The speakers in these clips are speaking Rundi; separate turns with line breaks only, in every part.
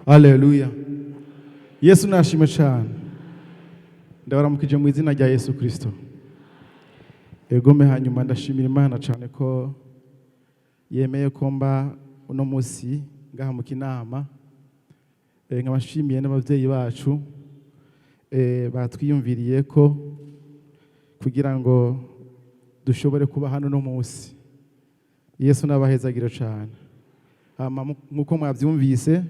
Haleluya. Yesu nashimwe cyane. Ndabaramukije mu izina rya Yesu Kristo. Egome hanyuma ndashimira Imana cyane ko yemeye ko mba uno munsi ngaha mu Kinama. Nkabashimiye n'abavyeyi bacu batwiyumviriye ko kugira ngo dushobore kuba hano uno munsi. Yesu nabahezagiro cyane. Hama nkuko mwavyumvise,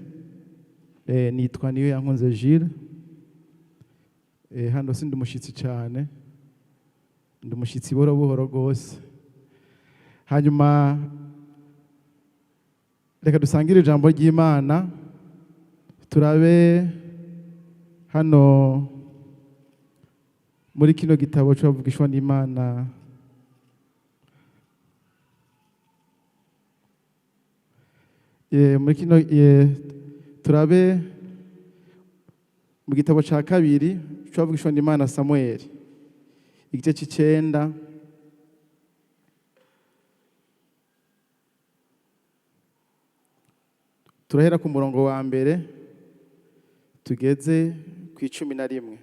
nitwa niyo yankunze Gilles. Hano sindi umushitsi cyane, ndi umushitsi buhoro buhoro rwose. Hanyuma reka dusangire ijambo ry'Imana, turabe hano muri kino gitabo c'abavugishwa n'Imana. Muri kino turabe mu gitabo ca kabiri c'abavugishwa n'Imana Samuel, igice c'icenda. Turahera ku murongo wa mbere tugeze ku 11.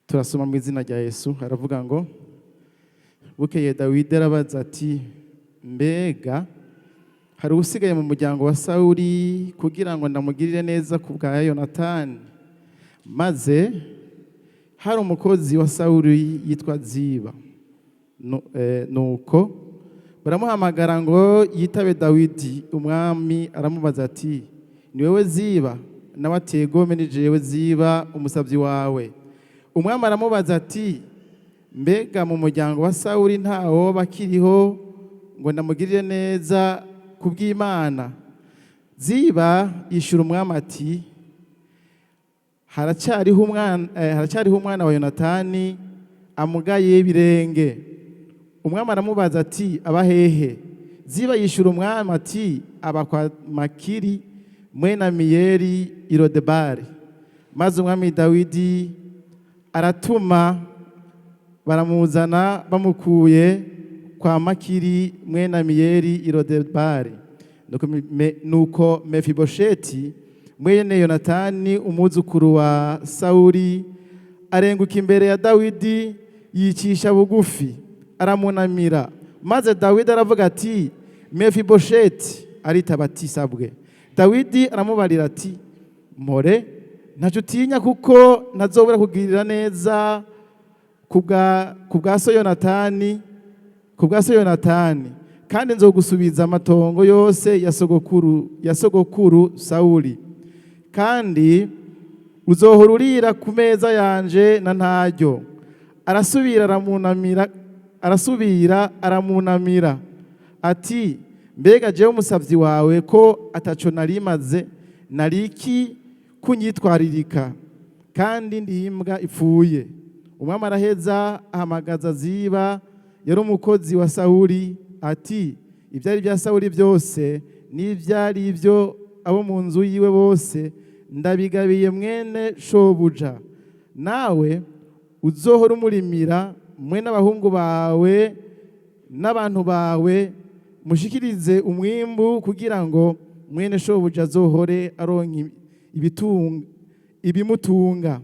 Turasoma mu izina rya Yesu. Haravuga ngo: bukeye Dawidi arabaza ati, mbega hari usigaye mu muryango wa Sawuli kugira ngo ndamugirire neza ku bwa Yonatani? Maze hari umukozi wa Sawuli yitwa Ziba. Nuko baramuhamagara ngo yitabe Dawidi. Umwami aramubaza ati, ni wewe Ziba? Nawe ati, egome ni jewe Ziba umusavyi wawe. Umwami aramubaza ati, mbega mu muryango wa Sawuli ntawo bakiriho ngo ndamugirire neza kubw'Imana? Ziba yishura umwami ati, haracyariho umwana wa Yonatani amugaye ibirenge. Umwami aramubaza ati, aba hehe? Ziba yishura umwami ati, aba kwa Makiri mwene Amiyeli i Lodebari. Maze umwami Dawidi aratuma baramuzana bamukuye kwa Makiri mwene Amiyeli i Lodebari. Nuko Mefibosheti mwene Yonatani umwuzukuru wa Sawuli arenguka imbere ya Dawidi yicisha bugufi aramunamira. Maze Dawidi aravuga ati, Mefibosheti. Aritaba ati, sabwe. Dawidi aramubarira ati, mpore ntacyo utinya kuko ntazobura kugirira neza kubwa so Yonatani, kubwa so Yonatani, kandi nzogusubiza amatongo yose ya sogokuru Sawuli, kandi uzohora urira ku meza yanje na ntaryo. Arasubira aramunamira, arasubira aramunamira ati, mbega jewe umusavyi wawe ko ataco narimaze, nariki kunyitwaririka, kandi ndi imbwa ipfuye. Umwami araheza ahamagaza Ziba yari umukozi wa Sawuli ati, ivyari bya Sawuli byose n'ivyari ibyo abo mu nzu yiwe bose ndabigabiye mwene shobuja, nawe uzohora umurimira mwe n'abahungu bawe n'abantu bawe, mushikirize umwimbu kugira ngo mwene shobuja azohore aronka ibimutunga.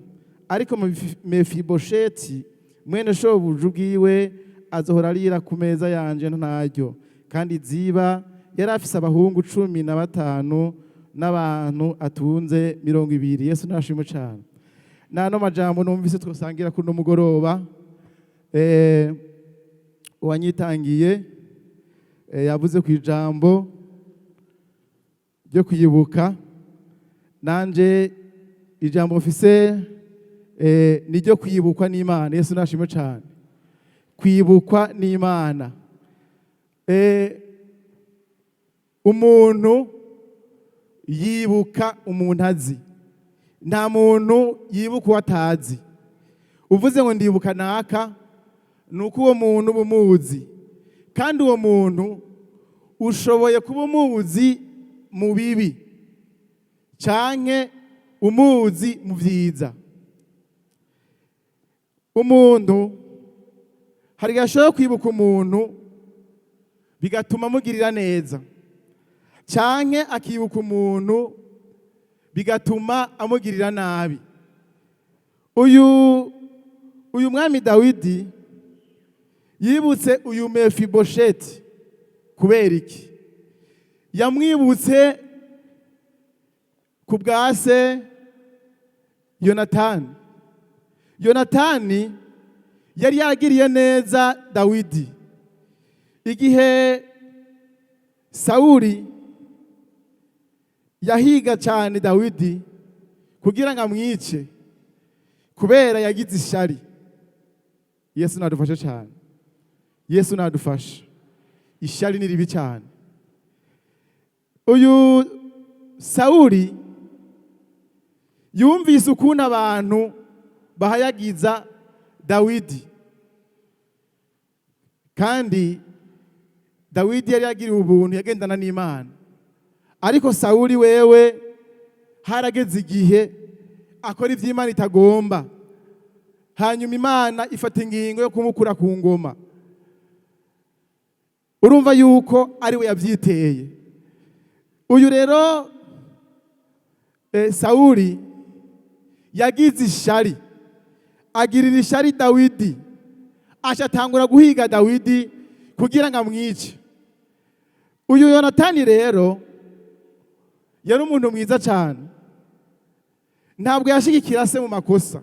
Ariko Mefibosheti mwene shobuja ubwiwe azohora arira ku meza yanje ntaryo. Kandi Ziba yari afise abahungu 15 n'abantu atunze 20. Yesu nashimwe cyane. Nano majambo numvise twosangira kuno mugoroba. Uwanyitangiye yavuze ku ijambo ryo kwibuka. Nanje ijambo mfise ni ryo kwibukwa n'Imana. Yesu nashimwe cyane. Kwibukwa n'Imana. Umuntu yibuka umuntu azi, nta muntu yibuka uwo atazi. Uvuze ngo ndibuka naka, nuko uwo muntu uba umuzi, kandi uwo muntu ushoboye kuba umuzi mu bibi canke umuzi mu vyiza. Umuntu hari igihe ashobora kwibuka umuntu bigatuma amugirira neza, Canke akibuka umuntu bigatuma amugirira nabi. Uyu mwami Dawidi yibutse uyu Mefibosheti kubera iki? Yamwibutse ku bwa se Yonatani. Yonatani yari yaragiriye neza Dawidi igihe Sawuli yahiga cyane Dawidi kugira ngo amwice kubera yagize ishari. Yesu nadufashe cyane, Yesu nadufashe. Ishari ni ribi cyane. Uyu Sawuli yumvise ukuntu abantu bahayagiza Dawidi, kandi Dawidi yari yagiriwe ubuntu, yagendana n'Imana. Ariko Sawuli wewe harageze igihe akora ivy'Imana itagomba, hanyuma Imana ifata ingingo yo kumukura ku ngoma. Urumva yuko ari we yavyiteye. Uyu rero Sawuli yagize ishari, agirira ishari Dawidi, aca atangura guhiga Dawidi kugira ngo amwice. Uyu Yonatani rero yari umuntu mwiza cyane, ntabwo yashigikira se mu makosa.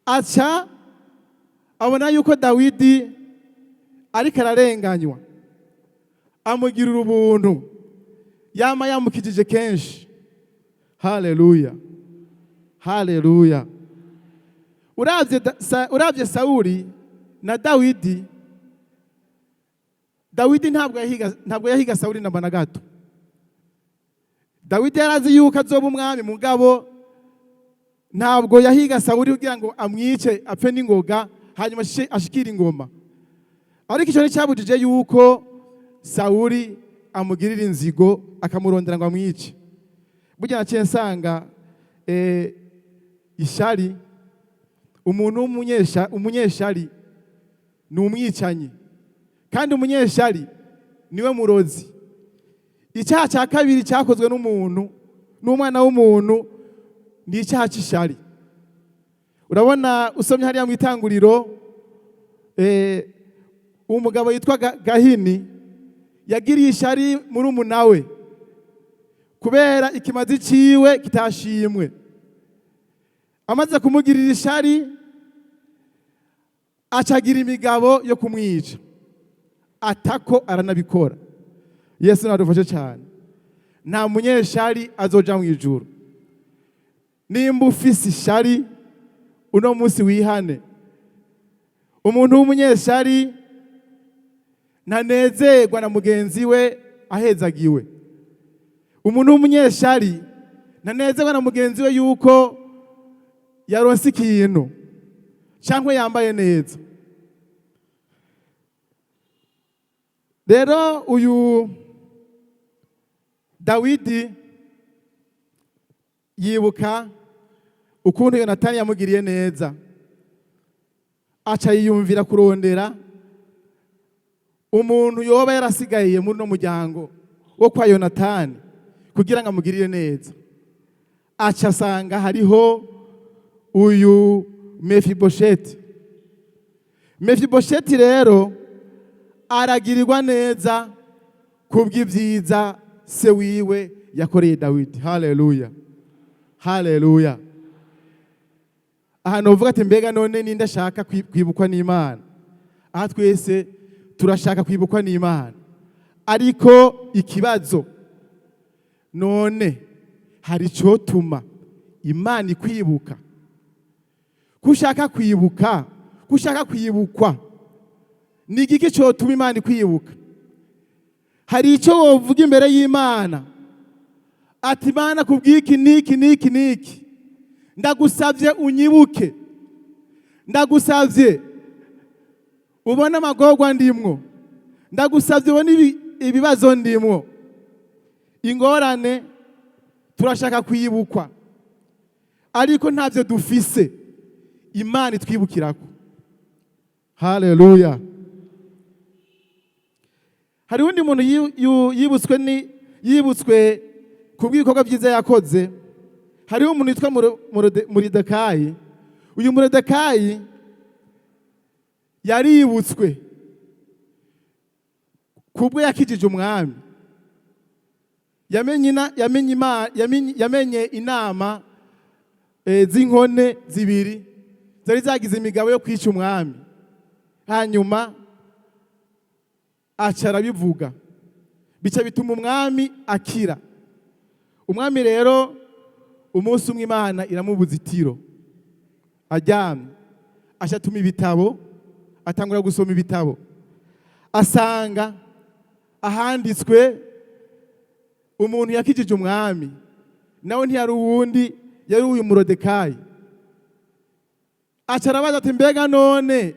Aca abona yuko Dawidi ariko ararenganywa, amugirira ubuntu, yama yamukijije kenshi. Haleluya, haleluya! Uravye Sawuli na Dawidi, Dawidi ntabwo yahiga Sawuli namba na gato. Dawidi yarazi yuko azoba umwami, mugabo ntabwo yahiga Sawuli kugira ngo amwice apfe n'ingoga, hanyuma ashikire ingoma. Ariko icyo nticyabujije yuko Sawuli amugirira inzigo, akamurondera ngo amwice. Burya naciye nsanga ishari, umuntu umunyeshari ni umwicanyi, kandi umunyeshari niwe murozi. Icyaha cya kabiri cyakozwe n'umuntu, n'umwana w'umuntu, ni icyaha cy'ishari. Urabona, usomye hariya mu Itanguriro, umugabo yitwa Gahini yagiriye ishari murumuna we kubera ikimazi ciwe kitashimwe. Amaze kumugirira ishari, acagira imigabo yo kumwica, atako aranabikora. Yesu nadufashe cyane. Nta munyeshari azoja mu ijuru. Nimba ufise ishari, uno munsi wihane. Umuntu w'umunyeshari ntanezerwa na mugenzi we ahezagiwe. Umuntu w'umunyeshari ntanezerwa na mugenzi we yuko yaronse ikintu cyangwa yambaye neza. Rero uyu Dawidi yibuka ukuntu Yonatani yamugiriye neza, aca yiyumvira kurondera umuntu yoba yarasigaye muri uno muryango wo kwa Yonatani kugira ngo amugirire neza. Aca asanga hariho uyu Mefibosheti. Mefibosheti rero aragirirwa neza kubw'ibyiza se wiwe yakoreye Dawidi. Haleluya, haleluya! Ahantu uvuga ati: "Mbega none ninde ashaka kwibukwa n'Imana?" Aha twese turashaka kwibukwa n'Imana, ariko ikibazo none, hari icyotuma Imana ikwibuka? Ko ushaka kwibuka, ko ushaka kwibukwa, ni igiki cyotuma Imana ikwibuka? Hari icyo wovuga imbere y'Imana ati: "Imana, kubw'iki n'iki n'iki n'iki, ndagusabye unyibuke, ndagusabye ubone amagorwa ndimwo, ndagusabye ubone ibibazo ndimwo, ingorane." Turashaka kwibukwa, ariko ntabyo dufise Imana itwibukirako. Haleluya! Hari undi muntu yibutswe, ni yibutswe ku bw'ibikorwa byiza yakoze. Hariho umuntu witwa Moridekayi. Uyu Moridekayi yaributswe kubwo yakijije umwami. Yamenye inama z'inkone zibiri zari zagize imigabo yo kwica umwami, hanyuma aca arabivuga, bica bituma umwami akira. Umwami rero umunsi umwe Imana iramubuza itiro aryamye, acatuma ibitabo, atangura gusoma ibitabo, asanga ahanditswe umuntu yakijije umwami, nawe ntiyari uwundi, yari uyu Morodekayi. Aca arabaza ati: "Mbega none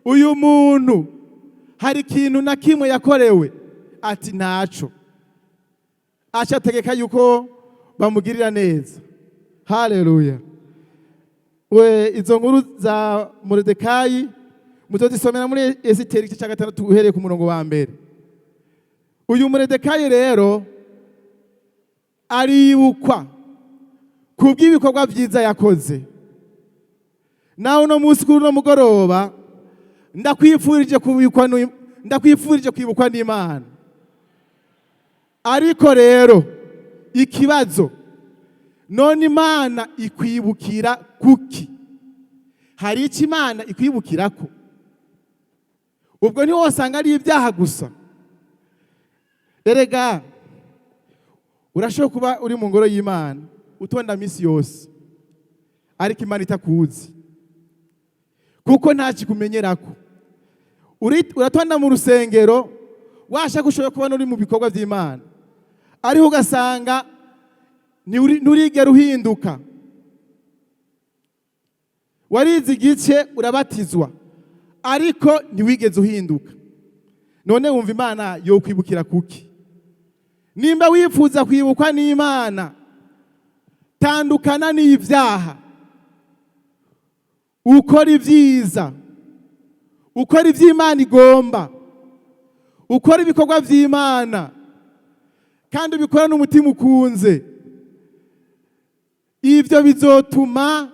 uyu muntu hari ikintu na kimwe yakorewe?" Ati: "Ntaco." Aca ategeka yuko bamugirira neza. Haleluya! We izo nkuru za Moridekayi muzozisomera muri Esiteri igice cya 6, uhereye ku murongo wa 1. Uyu Moridekayi rero aribukwa kubw'ibikorwa byiza yakoze. Nawe uno munsi, kuri uno mugoroba, ndakwifurije kwibukwa n'Imana. Ariko rero ikibazo, none Imana ikwibukira kuki? Hari icyo Imana ikwibukirako? Ubwo ntiwosanga ari ibyaha gusa. Erega urashobora kuba uri mu ngoro y'Imana, utonda minsi yose, ariko Imana itakuzi, kuko nta kikumenyerako. Uratonda mu rusengero, washaka ushobora kubona uri mu bikorwa by'Imana, ariko ugasanga nturigera uhinduka. Warize igice, urabatizwa, ariko ntiwigeze uhinduka. None wumva Imana yokwibukira kuki? Nimba wifuza kwibukwa n'Imana, tandukana n'ibyaha, ukora ibyiza, ukora iby'Imana igomba, ukora ibikorwa by'Imana, kandi ubikora n'umutima ukunze. Ibyo bizotuma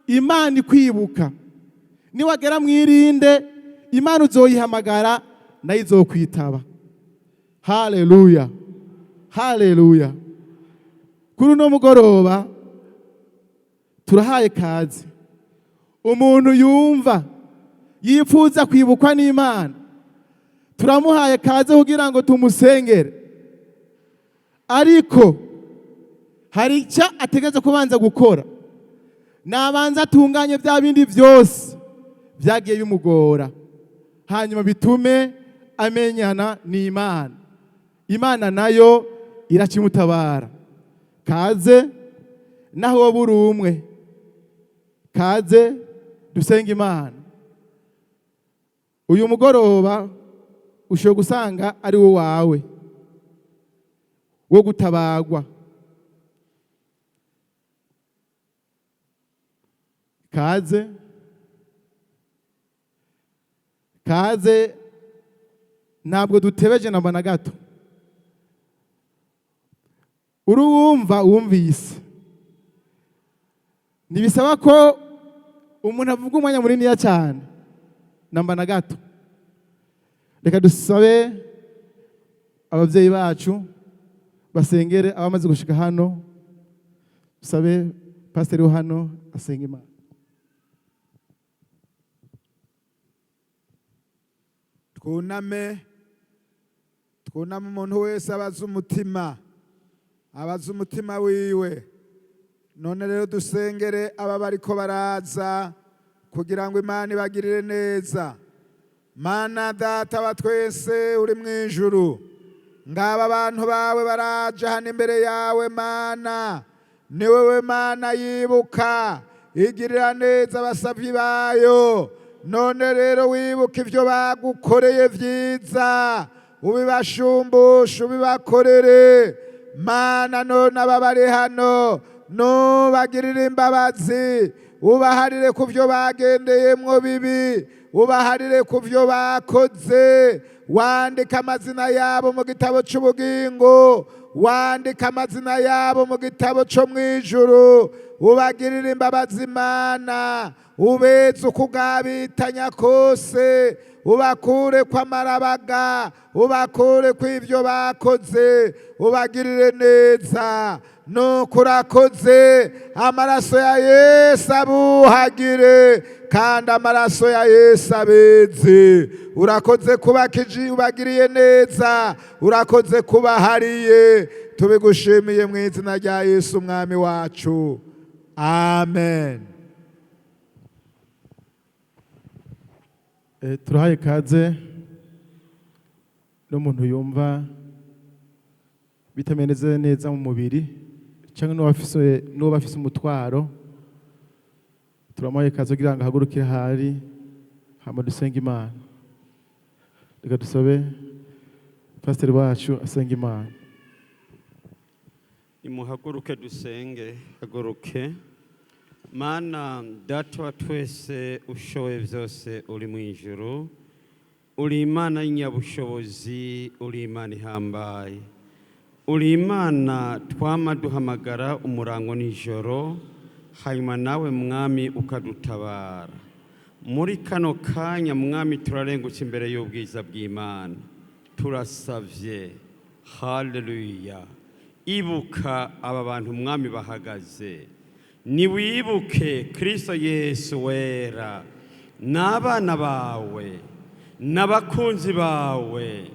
Imana ikwibuka. Niwagera mwirinde, Imana uzoyihamagara, nayo izokwitaba. Haleluya, haleluya! Kuri uno mugoroba turahaye kazi umuntu yumva yifuza kwibukwa n'Imana. Turamuhaye kaze kugira ngo tumusengere, ariko hari icyo ategereza kubanza gukora. Nabanza atunganye bya bindi byose byagiye bimugora, hanyuma bitume amenyana n'Imana. Imana nayo irakimutabara. Kaze, naho wowe uri umwe, kaze dusenga Imana. Uyu mugoroba ushobora gusanga ari wo wawe wo gutabagwa. Kaze, kaze, ntabwo dutebeje namba na gato. Uruwumva wumvise, ntibisaba ko umuntu avuga umwanya muniniya cyane namba na gato. Reka dusabe ababyeyi bacu basengere abamaze gushika hano. Dusabe pasiteri wo hano asenga Imana.
Twuname, twuname. Umuntu wese abaza umutima, abaza umutima wiwe. None rero dusengere aba bariko baraza kugira ngo Imana ibagirire neza. Mana Data wa twese uri mu ijuru, ngaba abantu bawe baraje hano imbere yawe. Mana, ni wewe Mana yibuka, igirira neza abasavyi bayo. None rero wibuka ibyo bagukoreye vyiza, ubibashumbushe, ubibakorere. Mana, none aba bari hano nubagirire imbabazi, ubaharire ku byo bagendeyemwo bibi, ubaharire ku byo bakoze. Wandika amazina yabo mu gitabo cy'ubugingo, wandika amazina yabo mu gitabo cyo mu ijuru. Ubagirire imbabazi Imana, ubeze ukugabitanya kose, ubakure kw'amarabaga, ubakure kw'ibyo bakoze, ubagirire neza. Nuko urakoze. Amaraso ya Yesu abuhagire, kandi amaraso ya Yesu abeze. Urakoze kuba kiji ubagiriye neza, urakoze kuba hariye. Tubigushimiye mu izina rya Yesu Umwami wacu, amen.
Turahaye kaze n'umuntu yumva bitameze neza mu mubiri cyangwa n'uwo afise umutwaro. Turamuhaye kaze kugira ngo ahaguruke ahari, hama dusenge Imana. Reka dusabe pasiteri wacu asenga Imana.
Nimuhaguruke dusenge. Haguruke. Mana Data wa twese, ushoboye byose, uri mu ijuru, uri Imana y'inyabushobozi, uri Imana ihambaye, uri Imana twama duhamagara umurango nijoro, hanyuma nawe Mwami ukadutabara. Muri kano kanya, Mwami, turarengutse imbere y'ubwiza bw'Imana. Turasavye, haleluya, ibuka aba bantu, Mwami, bahagaze. Niwibuke Kristo Yesu wera, n'abana bawe n'abakunzi bawe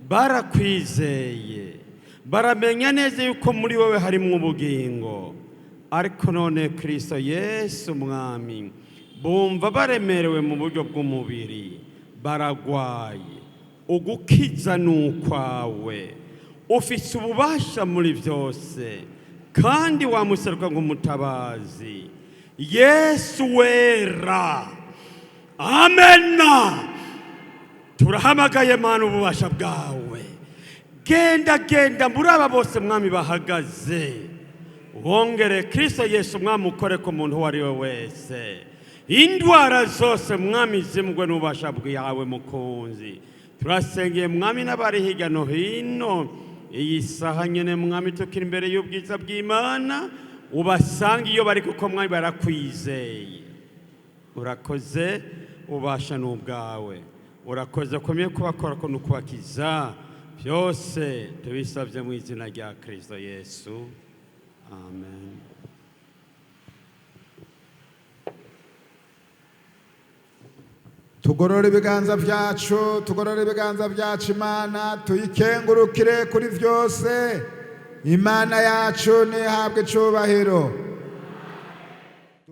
barakwizeye, baramenya neza yuko muri wowe harimo ubugingo. Ariko none, Kristo Yesu Mwami, bumva baremerewe mu buryo bw'umubiri, baragwaye. Ugukiza ni ukwawe, ufise ububasha muri byose, kandi wamuseruka nk'umutabazi. Yesu wera, amena. Turahamagaye Mana ububasha bwawe. Genda, genda muri aba bose, Mwami, bahagaze. Wongere, Kristo Yesu Mwami, ukore ku muntu uwo ari we wese. Indwara zose, Mwami, zimugwe n'ububasha bwawe. Mukunzi, turasengeye, Mwami, n'abari hirya no hino iyi saha nyene, Mwami, tukiri imbere y'ubwiza bw'Imana, ubasanga iyo bari, kuko, Mwami, barakwizeye. Urakoze, ubasha n'ubwawe. Urakoze ukomeye kubakora ko nukubakiza. Byose tubisabye mu izina rya Kristo Yesu, amen.
Tugorore ibiganza byacu, tugorore ibiganza byacu. Imana tuyikengurukire kuri byose. Imana yacu ntihabwe icubahiro.